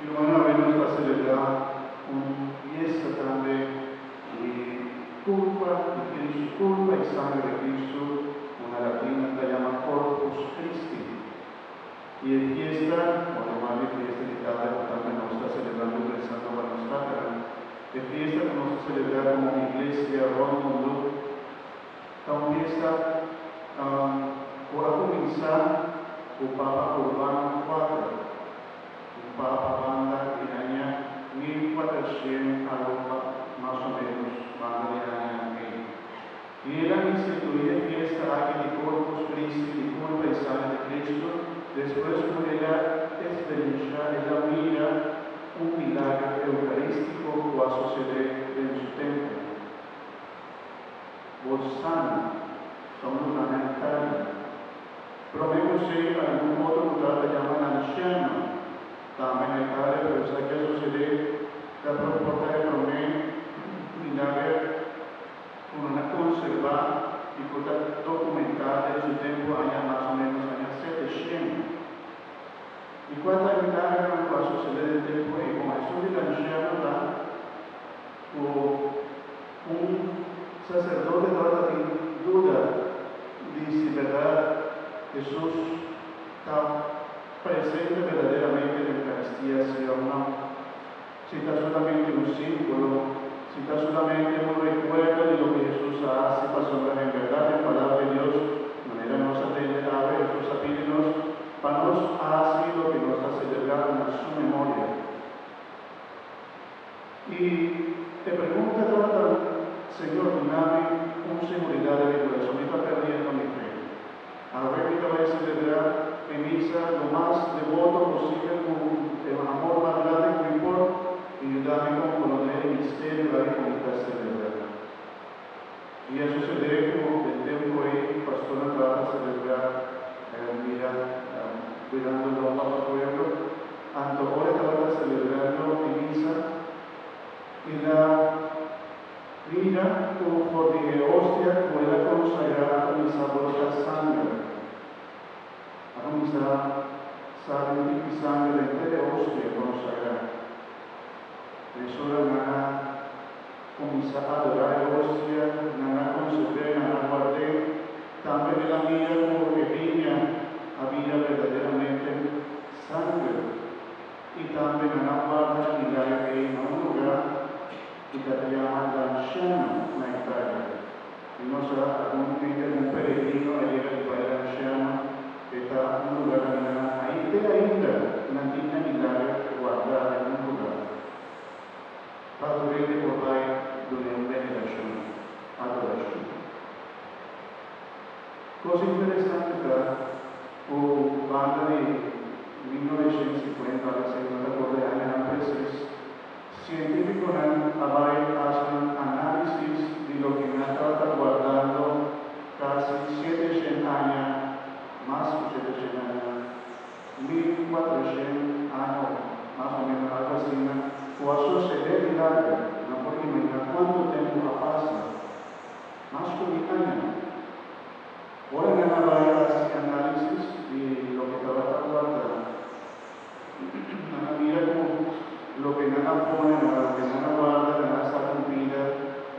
Ruman, awe nos ta selebrá un fiesta tambe di kurpa di Kristu, kurpa i sanger di Kristu, ku na latin nan ta yama Corpus Christi. I e fiesta, o ademas di fiesta di Tata ku tambe nos ta selebrando i rezando pa nos tatanan, e fiesta ku nos ta selebrá komo iglesia rònt mundu ta un fiesta ku a kuminsá ku Papa Urbano Kuater. Un papa banda di aña 1400 algo mas o menos banda di aña ei. I el a instituí e fiesta aki di Corpus Christi, di Kurpa i Sangre di Cristo, despues ku el a eksperenshá, el a mira un milager eukarístiko ku a sosodé den su tempu. Bolzano ta un lugá na Italia. Promé ku esei algun otro ku tabata yama Lanciano, tambe na Italia, pero esaki a sosodé ta por ta e promé milager ku nan a konserbá i ku ta dokumentá den su tempu aña mas o ménos aña 700. I kua ta e milagernan ku a sosodé den tempu ei? Bon, esun di Lanciano ta ku un saserdote tabata tin duda di si bèrdat Hesus ta presente berdaderamente na Eukaristia si òf nò, si ta solamente un símbolo, si ta solamente un rekuerdo di loke Hesus a hasi, pasobra en bèrdat den Palabra di Dios, manera nos a tende awe, Hesus a pidi nos pa nos hasi loke nos ta selebrá na su memoria. I e pregunta tabata, Señor, duna mi un seguridat den mi kurason, mi ta perdiendo mi fe. Awe mi ta bai selebrá e misa lo mas deboto posibel ku e amor mas grandi ku mi por i yuda mi komprondé e misterio aki ku mi ta selebrá. I a susedé ku den tempu ei pastornan tabata selebrá mira birando lomba pa pueblo. Anto ora e tabata selebrando e misa, el a mira ku for di e hostia ku el a konsagrá a kuminsá brota sanger. A kuminsá sali un tiki sanger henter e hostia konsagrá. Mesora nan a kuminsá adorá e hostia, nan a konseb'é, nan a guard'é. Tambe el a mira ku e biña a bira berdaderamente sanger, i tambe nan a guarda e milager ei na un lugá ku ta yama Lanciano na Italia. Mi no sa algun hende, algun peregrino a yega di bai Lanciano, e ta un lugá kaminda nan ai te ainda nan tin e milager guardá den un lugá pa tur hende por bai dun'é un venerashon, adorashon. Kos interesante ta ku banda di 1950, algo así, no ta akorda e añanan presis, sientífikonan a bai hasi un análisis di loke nan tabata guardando kasi 700 aña, mas ku 700 aña, 1400 aña òf mas o ménos algu asina, ku a sosedé milager. Nan por imaginá kuantu tempu a pasa. Mas ku 1000 aña. Ora nan a bai hasi análisis di loke tabata guardá, nan a mira ku loke nan a pone na loke nan a warda nan a saka un pida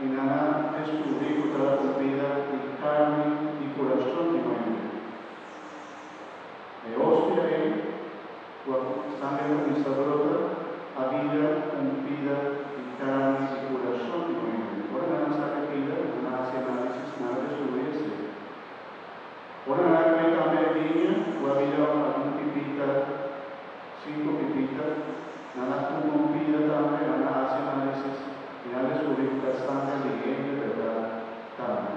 i nan a deskubrí ku tabata un pida di karni di kurason di hende. E hostia ei ku a sangre kuminsá brota a bira un pida di karni di kurason di hende. Ora nan a saka e pida, nan a hasi análisis, nan a deskubrí esei. Ora nan a kue tambe e biña ku a bira algun pipita, sinku pipita, nan a tuma un pida tambe, nan a hasi análisis i nan a deskubrí ku ta sangre di hende bèrdat tambe.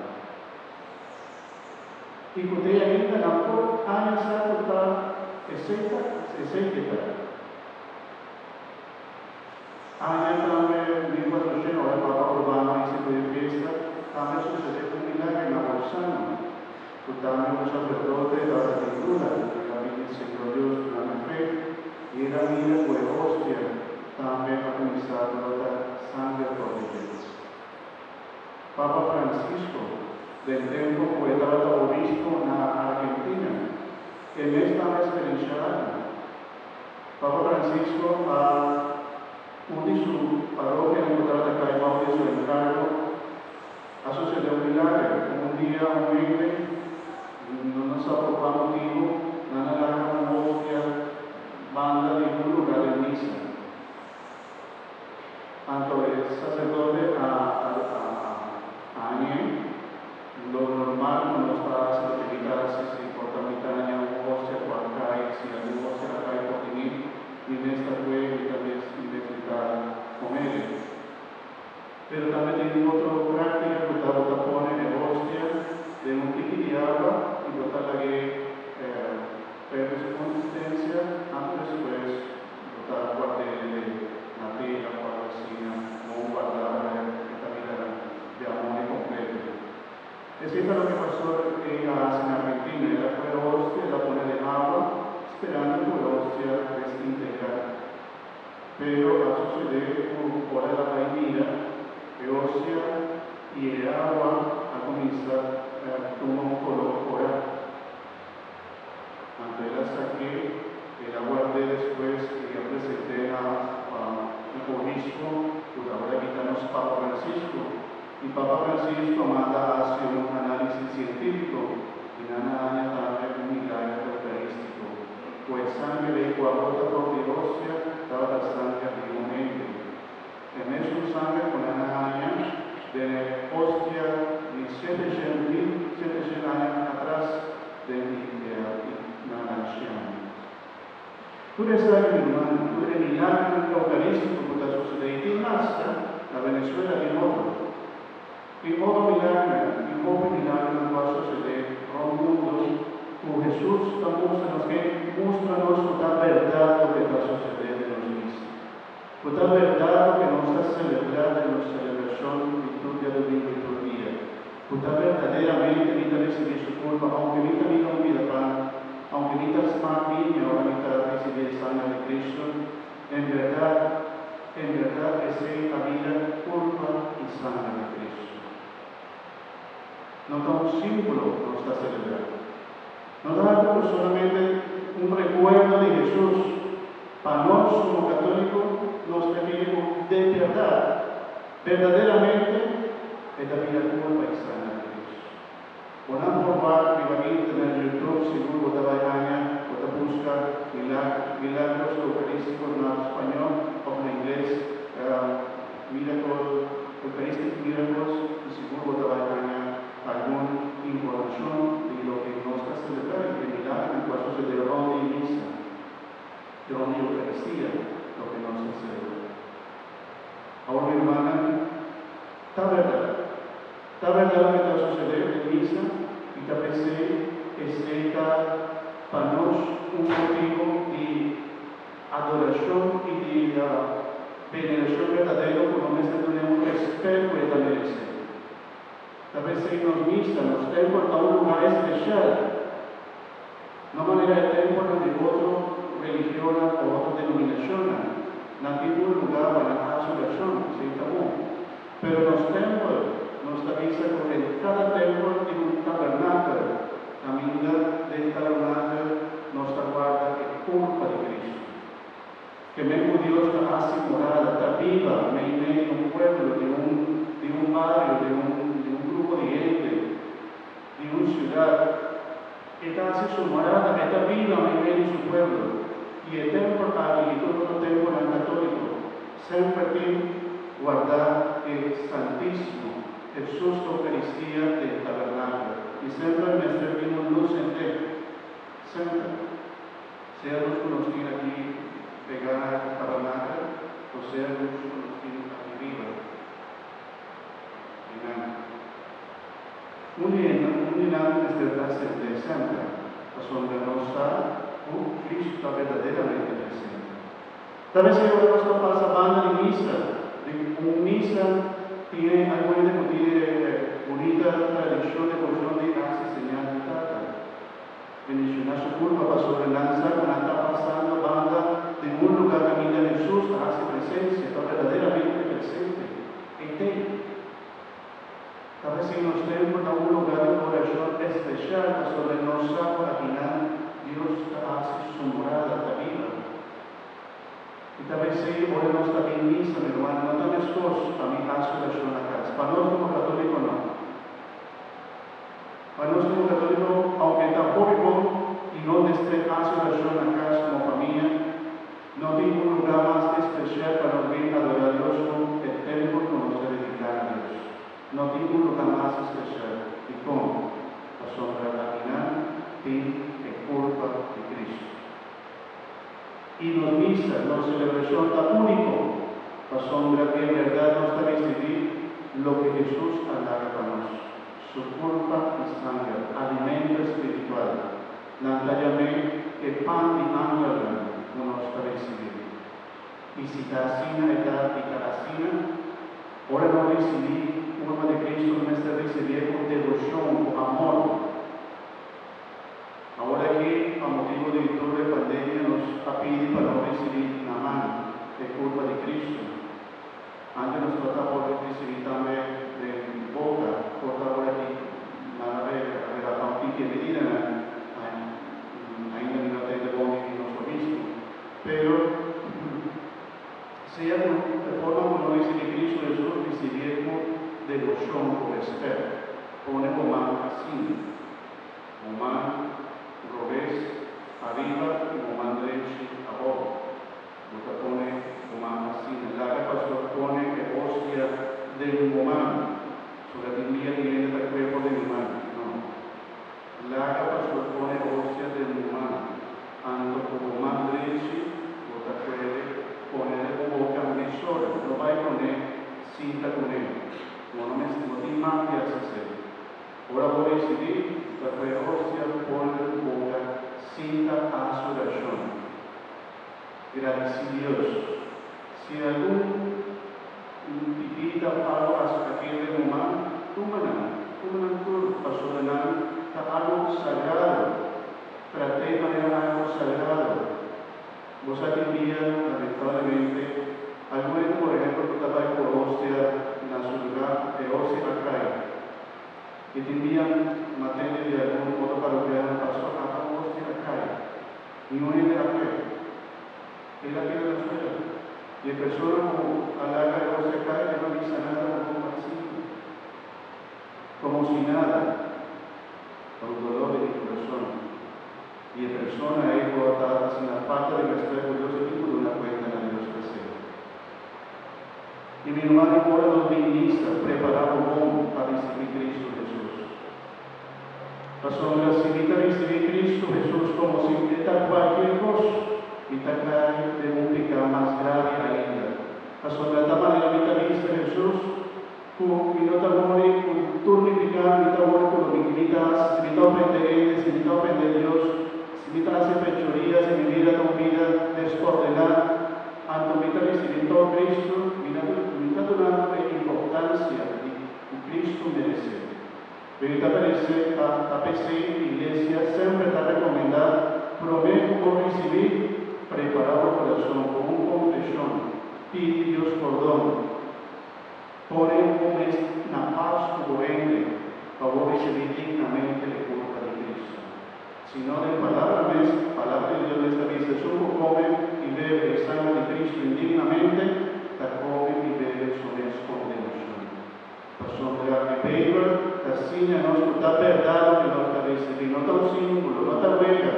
I ku te ainda nan por haña sa ku ta esei ta esei ke ta. Aña tambe 1400 ora Papa Urbano a instituí e fiesta, tambe a susedé un milager na Bolzano, ku tambe un saserdote tabata tin duda, el a pidi Señor Dios duna mi fe, i el a mira ku e hostia tambe a kuminsá brota sanger for di dje. Papa Francisco, den tempu ku e tabata obispo na Argentina, e mes tambe a eksperenshá aki. Papa Francisco. Francisco a un di su parokianan ku tabata kai bou di su enkargo, a sosodé un milager. Un dia un hende, no nan sa por kua motibu, nan a laga un hostia banda di un lugá den misa. Anto e saserdote a hañ'é. Lo normal ku nos ta hasi, loke mi ta hasi, si por ta mi ta haña un hostia ku a kai, si algun hostia a kai for di mi, mi mes ta kue, mi ta mes, mi mes mi ta kom'é. Pero tambe tin un otro práktika ku ta bo ta pone e hostia den un tiki di awa i bo ta lag'é pèrdè su konsistensia, anto despues bo ta guard'é den na tela òf algu asina, bon guardá ora e ta bira di amor i kompleto. Esei ta loke pastor ei a hasi na Argentina, el a kohe hostia, el a pone den awa, sperando ku e hostia desintegrá. Pero a sosodé ku ora el a bai mira, e hostia i e awa a kuminsá tuma un koló korá. Anto el a sak'é, el a ward'é despues i a present'é na un obispo ku tabata kita nos Papa Francisco. I Papa Francisco a manda hasi un análisis sientífiko i nan a haña tambe un milagro eukarístiko, ku e sanger ei ku a bota for di hostia tabata sanger di un hende. E mesun sanger ku nan a haña den e hostia di seteshent mil seteshent aña atras den India i na Lanciano. Tur esaki, mi rumannan, tur e milagronan eukarístiko ku ta sosodé i tin mas, ya, na Venezuela tin otro. Tin otro milagronan, tin hopi milagronan ku a sosodé rònt mundu ku Hesus ta mustra nos, ke mustra nos ku ta bèrdat loke ta sosodé den nos misa. Ku ta bèrdat loke nos ta selebrá den nos selebrashon di tur diadomingu i tur dia. Ku ta berdaderamente mi ta risibí su kurpa, ounke mi ta mira un pida pan, ounke mi ta smak biña ora mi ta risibí e sanger di Kristu, en bèrdat, en bèrdat esei a bira kurpa i sanger di Kristu. No ta un símbolo nos ta selebrá. No ta algu ku solamente un rekuerdo di Hesus. Pa nos komo katóliko, nos ta kere ku de bèrdat, berdaderamente, e ta bira kurpa i sanger di Kristu. Bo nan por wak riba internet, YouTube, sigur bo ta bai haña, bo ta buska milagros eucarísticos na spañó òf na ingles, miracle, Eucharistic miracles, i sigur bo ta bai haña algun informashon di loke nos ta selebrá i e milagernan ku a sosodé rònt di misa, rònt di Eukaristia, loke nos ta selebrá. Awor mi rumannan, ta bèrdat, ta bèrdat loke ta sosodé den misa i ta p'esei esei ta pa nos un motibu di adorashon i di venerashon berdadero ku no mester dun'é un rèspèt ku e ta meresé. Ta p'esei nos misa, nos tèmpel ta un lugá espesial, no manera e tèmpelnan di otro religionnan o otro denominashonnan. Nan tin un lugá pa nan hasi orashon, esei ta bon. Pero nos tèmpel, nos ta bisa ku den kada tèmpel tin un tabernakel, kaminda den tabernakel nos ta warda e kurpa di Kristu. Ke men ku Dios ta hasi morada, ta biba meimei di un pueblo, di un di un bario, di un di un grupo di hende, di un siudat. E ta hasi su morada, e ta biba meimei di su pueblo. I e tempel aki i tur otro tempelnan katóliko semper tin guardá e Santísimo, Hesus Eukaristia den tabernakel. I semper mester tin un lus sendé. Semper. Sea lus ku nos tin aki pegá na e tabernakel o sea lus ku nos tin aki riba. Amen. Un di un di nan mester ta sendé semper, pasobra nos sa ku Kristu ta berdaderamente presente. Ta bes ei ora nos ta pasa banda di misa, di un misa tin algun hende ku tin e bunita tradishon, devoshon di hasi señal di Tata. Bendiciona su culpa pasobra nan sa cu nan ta pasando banda den un lugar caminda Jesus ta haci presencia, ta berdaderamente presente. E t'ey. Ta p'esey nos templo ta un lugar di oracion especial pasobra nos sa cu akinan Dios ta haci su morada, ta biba. I ta p'esei ora nos ta bin misa, mi rumannan, no ta meskos pa mi hasi orashon na kas. Pa nos komo katóliko no. Pa nos komo katóliko, ounke ta hopi bon i no mester hasi orashon na kas komo famia, no tin un lugá mas espesial pa nos bin adorá Dios ku e tèmpel ku nos ta dediká na Dios. No tin un lugá mas espesial. Dikon? Pasobra akinan tin e kurpa di Kristu. I nos misa, nos selebrashon ta úniko, pasobra en bèrdat nos ta risibí loke Hesus a laga pa nos, su kurpa i sanger, alimento espiritual. Nan ta yam'é e pan di angelnan ku nos ta risibí. I si ta asina e ta i ta asina, ora nos risibí kurpa di Kristu nos mester risibié ku deboshon, ku amor. Awor aki, pa motibu di tur e pandemia, nos a pidi pa no risibí na man e kurpa di Kristu. Antes nos tabata por risibí tambe den boka, por ta awor aki nan a relaha un tiki e medidanan, ainda mi no tende bon di nos obispo. Pero, sea ku e forma ku no risibí Kristu Hesus, risibié ku deboshon, ku rèspèt. Pone bo man asina. Bo man robes ariba i bo man drechi abou. Bo ta pone bo man asina. Laga pastor pone e hostia den bo man. Sodat tin dia tin hende ta kue for di mi man. No. Laga pastor pone e hostia den bo man. Anto ku bo man drechi bo ta kuele pone den bo boka mesora. No bai pone sinta kuné. Bo no mester, bo tin mag di hasi esei. Ora bo ricibi, ta cu e hostia pone den bo boca sinta haci oracion. Gradici Dios. Si algun pipita of algo a keda den bo man, tuma nan. Tuma nan tur, pasobra nan ta algo sagrado. Trat'é manera algo sagrado. Bo sa tin dia, lamentablemente, algun hende por ehempel ku ta bai ku hostia na su lugá, e hostia a kai. I tin dia m'atende di algun otro parokiano, Pastor, ata un hostia a kai. Niun hende a kai. El a keda na suela. I e persona ku a laga e hostia kai, e no bisa nada tampoco a sinti. Komo si nada. Ta un dolor den mi kurason. I e persona ei ku a ta asina falta di rèspèt ku Dios e tin ku duna kuenta na Dios p'esei. I mi rumannan, ora nos bin misa, prepará bo bon pa risibí Kristu Hesus. Pasobra si mi ta risibí Kristu Hesus komo si e ta kualkier kos, mi ta kai den un piká mas grave ainda. Pasobra ta manera mi ta bisa Hesus, Ku mi no ta wòri ku tur mi piká, mi ta wòri ku loke mi ta hasi, si mi ta ofendé hende, si mi ta ofendé Dios, si mi ta hasi fechoria, si mi bida ta un bida desordená, anto mi ta risibí tòg Kristu, mi na mi ta dunando e importansia di ku Kristu meresé. Pero i ta meresé ta ta p'esei Iglesia semper ta rekomendá promé ku bo risibí, prepará bo kurason ku un konfeshon, pidi Dios pordon. Pone bo mes na pas ku bo hende pa bo risibí dignamente e kurpa di Kristu. Si no, den palabra mes, Palabra di Dios mes ta bisa, Esun ku kome i bebe e sanger di Kristu indignamente, ta kome i bebe su mes kondenashon. Pasobra e Beibel ta siña nos ku ta bèrdat loke nos ta risibí, no ta un símbolo, no ta wega,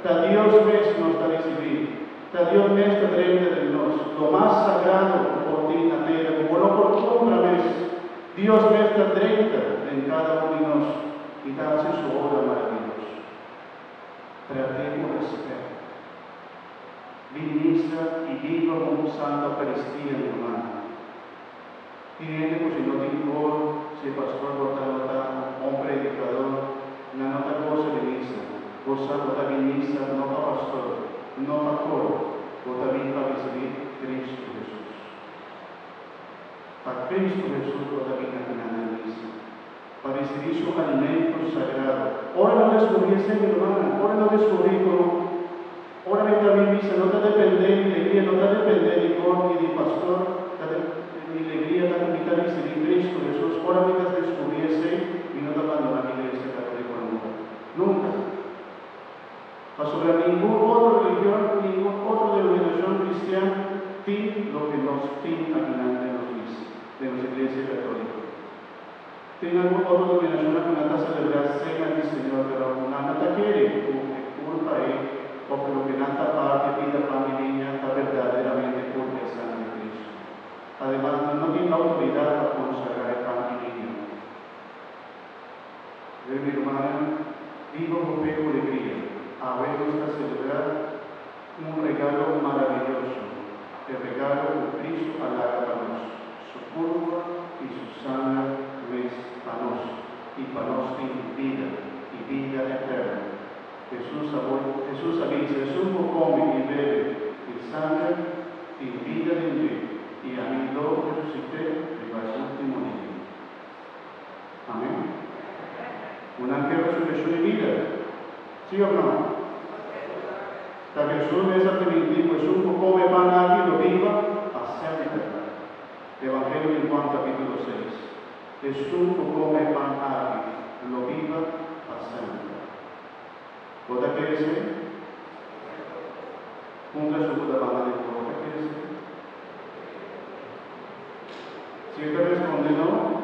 ta Dios mes nos ta risibí. Ta Dios mes ta drenta den nos, lo mas sagrado ku por tin na tera ku bo no por kumpra mes. Dios mes ta drenta den kada un di nos i ta hasi su obra maraviyoso. Trat'é ku rèspèt. Bin misa i biba un Santa Eukaristia, mi ruman. Tin hende ku si no tin kor, si e pastor por ta no ta un bon predikador, nan no ta gosa di misa. Bo sa bo ta bin misa no pa pastor, no pa kor, bo ta bin pa risibí Kristu Hesus. Pa Kristu Hesus bo ta bin akinan den misa, pa risibí su alimento sagrado. Ora no deskubrí esei, mi rumannan, ora no deskubrí ku no Ora mi ta bin misa no ta depende mi legria no ta depende di kor ni di pastor ta de mi legria ta ku mi ta risibi Cristo Jesus ora mi ta descubri esey mi no ta bandona iglesia catolico nunca nunca pasobra ningun otro religion ningun otro denominacion cristian. Sanger tin bida den dje, i ami lo resusit'é riba e último dia. Amèn. Bo nan ke resurekshon i bida? Sí òf nò? Ta Hesus mes a primintí ku esun ku kome e pan aki lo biba pa semper. Evangelio di Juan kapítulo 6. Esun ku kome e pan aki lo biba pa semper. Bo ta kere esei? Puntra esun ku ta banda di bo, Bo ta kere esei? Si e ta responde no.